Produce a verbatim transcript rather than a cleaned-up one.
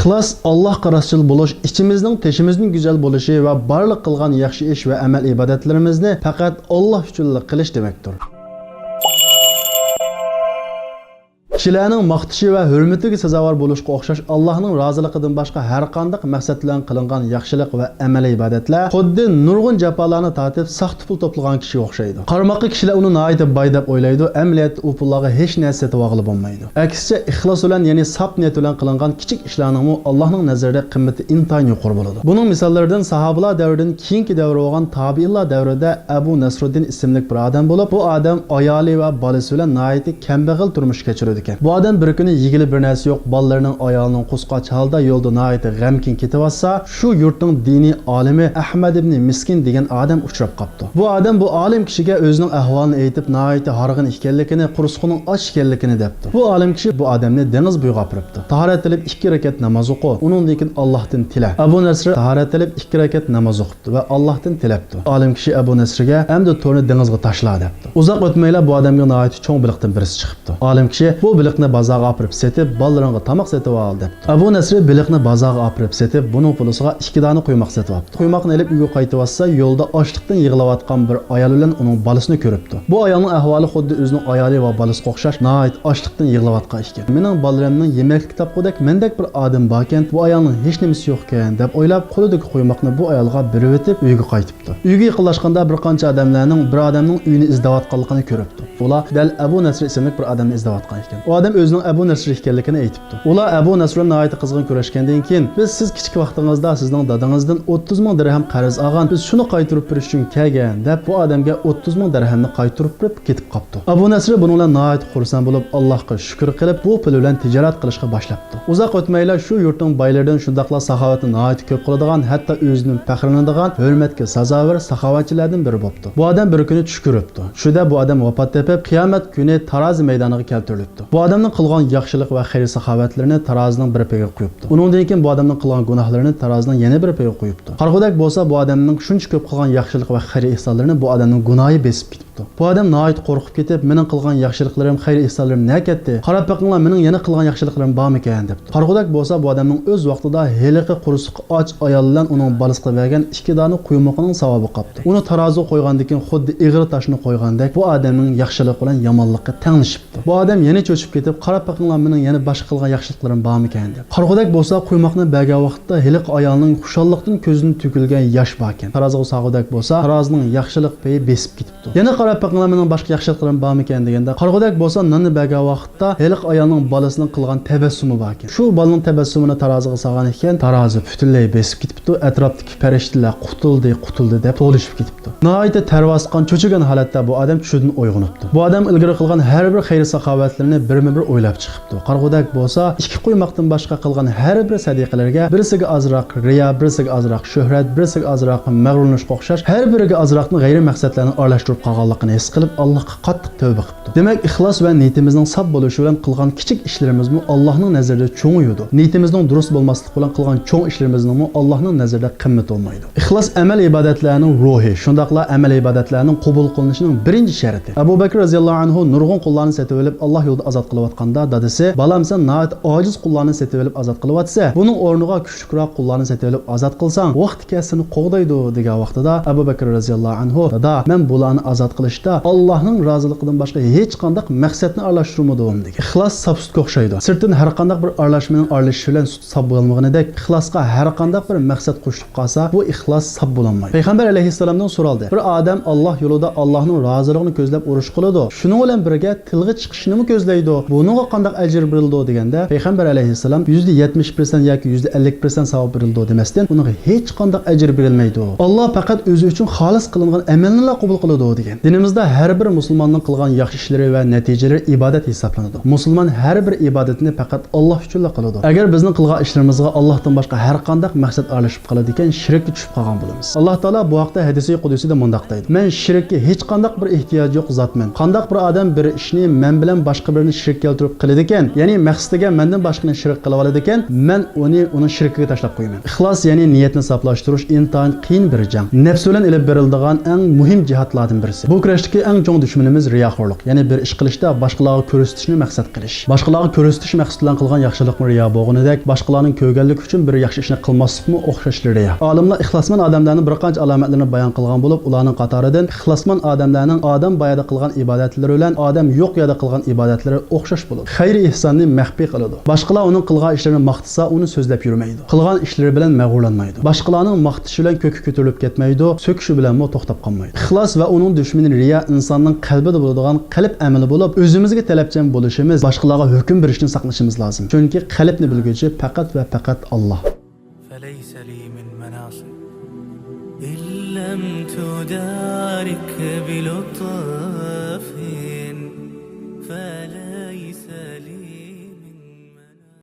ئىخلاس، ئاللاھقا راستچىل بولۇش، ئىچىمىزنىڭ تېشىمىزدىن گۈزەل بولۇشى ۋە بارلىق قىلغان ياخشى ئىش ۋە ئەمەل ئىبادەتلىرىمىزنى پەقەت ئاللاھ ئۈچۈنلا قىلىش دېمەكتۇر. كىشىلەرنىڭ ماختىشى ۋە ھۆرمىتىگە سازاۋەر بولۇشقا ئوخشاش، ئاللاھنىڭ رازىلىقىدىن باشقا ھەر قانداق مەقسەت بىلەن قىلىنغان ياخشىلىق ۋە ئەمەلىي ئىبادەتلەر خۇددى نۇرغۇن جاپالارنى تارتىپ، ساختا پۇل توپلىغان كىشىگە ئوخشايدۇ. قارىماققا كىشىلەر ئۇنى ناھايىتى باي دەپ ئويلايدۇ، ئەمەلىيەتتە ئۇ پۇللارغا ھېچ نەرسە سېتىۋالغىلى بولمايدۇ. ئەكسىچە، ئىخلاس بىلەن، يەنى ساپ نىيەت بىلەن قىلىنغان كىچىك ئىشلارنىڭمۇ ئاللاھنىڭ نەزىرىدە قىممىتى ئىنتايىن يۇقىرى بولىدۇ. بۇنىڭ مىساللىرىدىن ساھابىلار دەۋرىدىن كېيىنكى دەۋر بولغان تابىئىنلار دەۋرىدە ئەبۇ نەسرۇددىن ئىسىملىك بىر ئادەم بولۇپ، بۇ ئادەم ئايالى ۋە بالىسى بىلەن ناھايىتى كەمبەغەل تۇرمۇش كەچۈرىدىكەن. بۇ ئادەم بىر كۈنى يېگىلى بىر نەرسە يوق، بالىلىرىنىڭ، ئايالىنىڭ قۇسقاچ ھالدا يولدا ناھايىتى غەمكىن كېتىۋاتسا، شۇ يۇرتنىڭ دىنىي ئالىمى ئەھمەد ئىبنى مىسكىن دېگەن ئادەم ئۇچراپ قاپتۇ. بۇ ئادەم بۇ ئالىم كىشىگە ئۆزىنىڭ ئەھۋالىنى ئېيتىپ، ناھايىتى ھارغىن ئىكەنلىكىنى، قورسىقىنىڭ ئاچ ئىكەنلىكىنى دەپتۇ. بۇ ئالىم كىشى بۇ ئادەمنى دېڭىز بويىغا ئاپىرىپتۇ. تاھارەت ئېلىپ، ئىككى رەكەت ناماز ئوقۇ، ئۇنىڭدىن كېيىن ئاللاھتىن تىلە. ئەبۇ نەسر تاھارەت ئېلىپ، ئىككى رەكەت ناماز ئوقۇپتۇ ۋە ئاللاھتىن تىلەپتۇ. ئالىم كىشى ئەبۇ نەسرگە، ئەمدى تورنى دېڭىزغا تاشلا، دەپتۇ. ئۇزاق ئۆتمەيلا بۇ ئادەمگە ناھايىتى چوڭ بېلىقتىن بىرسى چىقىپتۇ. ئالىم كىشى، بۇ بېلىقنى بازارغا ئاپىرىپ سېتىپ، بالىلىرىڭغا تاماق سېتىۋال، دەپتۇ. ئەبۇ نەسرى بېلىقنى بازارغا ئاپىرىپ سېتىپ، بۇنىڭ پۇلىسىغا ئىككى دانە قۇيماق سېتىۋاپتۇ. قۇيماقنى ئېلىپ ئۆيگە قايتىۋاتسا، يولدا ئاچلىقتىن يىغلاۋاتقان بىر ئايال بىلەن ئۇنىڭ بالىسىنى كۆرۈپتۇ. بۇ ئايالنىڭ ئەھۋالى خۇددى ئۆزىنىڭ ئايالى ۋە بالىسىغا ئوخشاش، ناھايىتى ئاچلىقتىن يىغلاۋاتقان ئىكەن. مېنىڭ بالىلىرىمنىڭ يېمەكلىك تاپقۇدەك مەندەك بىر ئادەم باركەن، بۇ ئايالنىڭ ھېچ نېمىسى يوقكەن، دەپ ئويلاپ، قولىدىكى قۇيماقنى بۇ ئايالغا بېرىۋېتىپ، ئۆيگە قايتىپتۇ. ئۆيگە يېقىنلاشقاندا بىر قانچە ئادەملەرنىڭ بىر ئادەمنىڭ ئۆيىنى ئىزدەۋاتقانلىقىنى كۆرۈپتۇ. ئۇلار دەل ئەبۇ نەسر ئىسىملىك بىر ئادەمنى ئىزدەۋاتقان ئىكەن. ئۇ ئادەم ئۆزىنىڭ ئەبۇ نەسر ئىكەنلىكىنى ئېيتىپتۇ. ئۇلار ئەبۇ نەسر بىلەن ناھايىتى قىزغىن كۆرۈشكەندىن كېيىن، بىز سىز كىچىك ۋاقتىڭىزدا سىزنىڭ دادىڭىزدىن ئوتتۇز مىڭ دىرھەم قەرز ئالغان، بىز شۇنى قايتۇرۇپ بېرىش ئۈچۈن كەلگەن، دەپ بۇ ئادەمگە ئوتتۇز مىڭ دىرھەمنى قايتۇرۇپ بېرىپ كېتىپ قاپتۇ. ئەبۇ نەسر بۇنىڭ بىلەن ناھايىتى خۇرسەن بولۇپ، ئاللاھقا شۈكۈر قىلىپ، بۇ پۇل بىلەن تىجارەت قىلىشقا باشلاپتۇ. ئۇزاق ئۆتمەيلا شۇ يۇرتنىڭ بايلىرىدىن، شۇنداقلا ساخاۋەتنى ناھايىتى كۆپ قىلىدىغان، ھەتتا ئۆزىدىن پەخىرلىنىدىغان، ھۆرمەتكە سازاۋەر ساخاۋەتچىلەردىن بىرى بوپتۇ. بۇ ئادەم بىر كۈنى چۈش كۆرۈپتۇ. چۈشىدە بۇ ئادەم ۋاپات تېپىپ، قىيامەت كۈنى تارازا مەيدانىغا كەلتۈرۈلۈپتۇ. بۇ ئادەمنىڭ قىلغان ياخشىلىق ۋە خەير-ساخاۋەتلىرىنى تارازىنىڭ بىر پېيىگە قويۇپتۇ. ئۇنىڭدىن كېيىن بۇ ئادەمنىڭ قىلغان گۇناھلىرىنى تارازىنىڭ يەنە بىر پېيىگە قويۇپتۇ. قارىغۇدەك بولسا، بۇ ئادەمنىڭ شۇنچە كۆپ قىلغان ياخشىلىق ۋە خەير-ئېھسانلىرىنى بۇ ئادەمنىڭ گۇناھى بېسىپ كېتىپتۇ. بۇ ئادەم ناھايىتى قورقۇپ كېتىپ، مېنىڭ قىلغان ياخشىلىقلىرىم، خەير-ئېھسانلىرىم نەگە كەتتى؟ قاراپ بېقىڭلار، مېنىڭ يەنە قىلغان ياخشىلىقلىرىم بارمىكەن؟ دەپتۇ. قارىغۇدەك بولسا، بۇ ئادەمنىڭ ئۆز ۋاقتىدا ھېلىقى قورسىقى ئاچ ئايال بىلەن ئۇنىڭ بالىسىغا بەرگەن ئىككى دانە قۇيمىقىنىڭ ساۋابى قاپتۇ. ئۇنى تارازىغا قويغاندىن كېيىن، خۇددى ئېغىر تاشنى قويغاندەك، بۇ ئادەمنىڭ ياخشىلىقى بىلەن يامانلىقى تەڭلىشىپتۇ. بۇ ئادەم يەنە چۆچۈپ كېتىپ، قاراپ بېقىڭلار، مېنىڭ يەنە باشقا قىلغان ياخشىلىقلىرىم بارمىكەن؟ دەپ. قارىغۇدەك بولسا، قۇيماقنى بەرگەن ۋاقىتتا ھېلىقى ئايالنىڭ خۇشاللىقتىن كۆزىدىن تۆكۈلگەن ياش باركەن. تارازىغا سالغۇدەك بولسا، تارازىنىڭ ياخشىلىق پېيى بېسىپ كېتىپتۇ. يەنە قاراپ بېقىڭلار، مېنىڭ باشقا ياخشىلىقلىرىم بارمىكەن؟ دېگەندە، قارىغۇدەك بولسا، ناننى بەرگەن ۋاقىتتا ھېلىقى ئايالنىڭ بالىسىنىڭ قىلغان تەبەسسۇمى باركەن. شۇ بالىنىڭ تەبەسسۇمىنى تارازىغا سالغان ئىكەن، تارازا پۈتۈنلەي بېسىپ كېتىپتۇ. ئەتراپتىكى پەرىشتىلەر «قۇتۇلدى، قۇتۇلدى» دەپ توۋلىشىپ كېتىپتۇ. ناھايىتى تەر باسقان، چۆچۈگەن ھالەتتە بۇ ئادەم چۈشىدىن ئويغىنىپتۇ. بۇ ئادەم ئىلگىرى قىلغان ھەر بىر خەير-ساخاۋەتلىرىنى بىرمۇ بىر ئويلاپ چىقىپتۇ. قارىغۇدەك بولسا، ئىككى قۇيماقتىن باشقا قىلغان ھەر بىر سەدىقىلىرىگە، بىرسىگە ئازراق رىيا، بىرسىگە ئازراق شۆھرەت، بىرسىگە ئازراق مەغرۇرلىنىشقا ئوخشاش، ھەر بىرىگە ئازراقتىن غەيرىي مەقسەتلەرنى ئارىلاشتۇرۇپ قالغانلىقىنى ھېس قىلىپ، ئاللاھقا قاتتىق تەۋبە قىپتۇ. دېمەك، ئىخلاس ۋە نىيىتىمىزنىڭ ساپ بولۇشى بىلەن قىلغان كىچىك ئىشلىرىمىزمۇ ئاللاھنىڭ نەزىرىدە چوڭىيىدۇ. نىيىتىمىزنىڭ دۇرۇس بولماسلىقى بىلەن قىلغان چوڭ ئىشلىرىمىزنىڭمۇ ئاللاھنىڭ نەزىرىدە قىممىتى بولمايدۇ. ئىخلاس ئەمەل ئىبادەتلەرنىڭ روھى، شۇنداقلا ئەمەل ئىبادەتلەرنىڭ قوبۇل قىلىنىشىنىڭ بىرىنچى شەرتى. ئەبۇ بەكرى رەزىياللاھۇ ئەنھۇ نۇرغۇن قۇللارنى سېتىۋېلىپ، ئاللاھ يولىدا ئازاد قىلىۋاتقاندا، دادىسى، «بالام، سەن ناھايىتى ئاجىز قۇللارنى سېتىۋېلىپ ئازاد قىلىۋاتىسەن. بۇنىڭ ئورنىغا كۈچلۈكرەك قۇللارنى سېتىۋېلىپ ئازاد قىلساڭ، ۋاقتى كەلسە سېنى قوغدايدۇ» دېگەن ۋاقتىدا، ئەبۇ بەكرى رەزىياللاھۇ ئەنھۇ، «دادا، مەن بۇلارنى ئازاد قىلىشتا ئاللاھنىڭ رازىلىقىدىن باشقا ھېچقانداق مەقسەتنى ئارىلاشتۇرمىدىم» دېگەن. ئىخلاس ساپ سۈتكە ئوخشايدۇ. سىرتتىن ھەرقانداق بىر ئارىلاشمىنىڭ ئارىلىشىشى بىلەن سۈت ساپ بولالمىغىنىدەك، ئىخلاسقا ھەرقانداق بىر مەقسەت قوشۇلۇپ قالسا، بۇ ئىخلاس ساپ بولالمايدۇ. پەيغەمبەر ئەلەيھىسسالامدىن سورالدى، بىر ئادەم ئاللاھ يولىدا ئاللاھنىڭ رازىلىقىنى كۆزلەپ ئۇرۇش قىلىدۇ. شۇنىڭ بىلەن بىرگە تىلغا چىقىشنىمۇ كۆزلەيدۇ. بۇنىڭغا قانداق ئەجىر بېرىلىدۇ دېگەندە، پەيغەمبەر ئەلەيھىسسالام يۈزدە يەتمىش پىرسەنت ياكى يۈزدە ئەللىك پىرسەنت ساۋاب بېرىلىدۇ دېمەستىن، ئۇنىڭغا ھېچقانداق ئەجىر بېرىلمەيدۇ. ئاللاھ پەقەت ئۆزى ئۈچۈن خالىس قىلىنغان ئەمەلنىلا قوبۇل قىلىدۇ دېگەن. دىنىمىزدا ھەر بىر مۇسۇلماننىڭ قىلغان ياخشى ئىشلىرى ۋە نەتىجىلىرى ئىبادەت ھېسابلىنىدۇ. مۇسۇلمان ھەر بىر ئىبادىتىنى پەقەت ئاللاھ ئۈچۈنلا قىلىدۇ. ئەگەر بىزنىڭ قىلغان ئىشلىرىمىزغا ئاللاھتىن باشقا ھەر قانداق مەقسەت ئارىلىشىپ قالىدىكەن، شىرككە چۈشۈپ قالغان بولىمىز. ئاللاھ تائالا بۇ ھەقتە ھەدىسى قۇدسىيدا مۇنداق دەيدۇ، «مەن شىرككە ھېچقانداق بىر ئېھتىياجى يوق زاتمەن. قانداق بىر ئادەم بىر ئىشنى مەن بىلەن باشقا بىرىنى شىرك كەلتۈرۈپ قىلىدىكەن، يەنى مەقسىتىگە مەندىن باشقىنى شىرك قىلىۋالىدىكەن، مەن ئۇنى ئۇنىڭ شىركىگە تاشلاپ قويىمەن.» ئىخلاس، يەنى نىيەتنى ساپلاشتۇرۇش ئىنتايىن قىيىن بىر جەڭ. نەپس بىلەن ئېلىپ بېرىلىدىغان ئەڭ مۇھىم جىھادلاردىن بىرسى. بۇ بۇ كۈرەشتىكى ئەڭ چوڭ دۈشمىنىمىز رىياخورلۇق، يەنى بىر ئىش قىلىشتا باشقىلارغا كۆرسىتىشنى مەقسەت قىلىش. باشقىلارغا كۆرسىتىش مەقسىتى بىلەن قىلغان ياخشىلىقمۇ رىيا بولغىنىدەك، باشقىلارنىڭ كۆرگەنلىكى ئۈچۈن بىر ياخشى ئىشنى قىلماسلىقمۇ ئوخشاشلا رىيا. ئالىملار ئىخلاسمەن ئادەملەرنىڭ بىر قانچە ئالامەتلىرىنى بايان قىلغان بولۇپ، ئۇلارنىڭ قاتارىدىن ئىخلاسمەن ئادەملەرنىڭ ئادەم بار يەردە قىلغان ئىبادەتلىرى بىلەن ئادەم يوق يەردە قىلغان ئىبادەتلىرى ئوخشاش بولىدۇ. خەير ئېھساننى مەخپىي قىلىدۇ. باشقىلار ئۇنىڭ قىلغان ئىشلىرىنى ماختىسا، ئۇنى سۆزلەپ يۈرمەيدۇ. قىلغان ئىشلىرى بىلەن مەغرۇرلانمايدۇ. باشقىلارنىڭ ماختىشى بىلەن كۆككە كۆتۈرۈلۈپ كەتمەيدۇ، سۆكۈشى بىلەنمۇ توختاپ قالمايدۇ. ئىخلاس ۋە ئۇنىڭ دۈشمىنى رىيا ئىنساننىڭ قەلبىدە بولىدىغان قەلب ئەمىلى بولۇپ، ئۆزىمىزگە تەلەپچان بولۇشىمىز، باشقىلارغا ھۆكۈم بېرىشتىن ساقلىنىشىمىز لازىم. چۈنكى قەلبنى بىلگۈچى پەقەت ۋە پەقەت ئاللا. فليس لي من مناصب إن لم تدارك بلطف.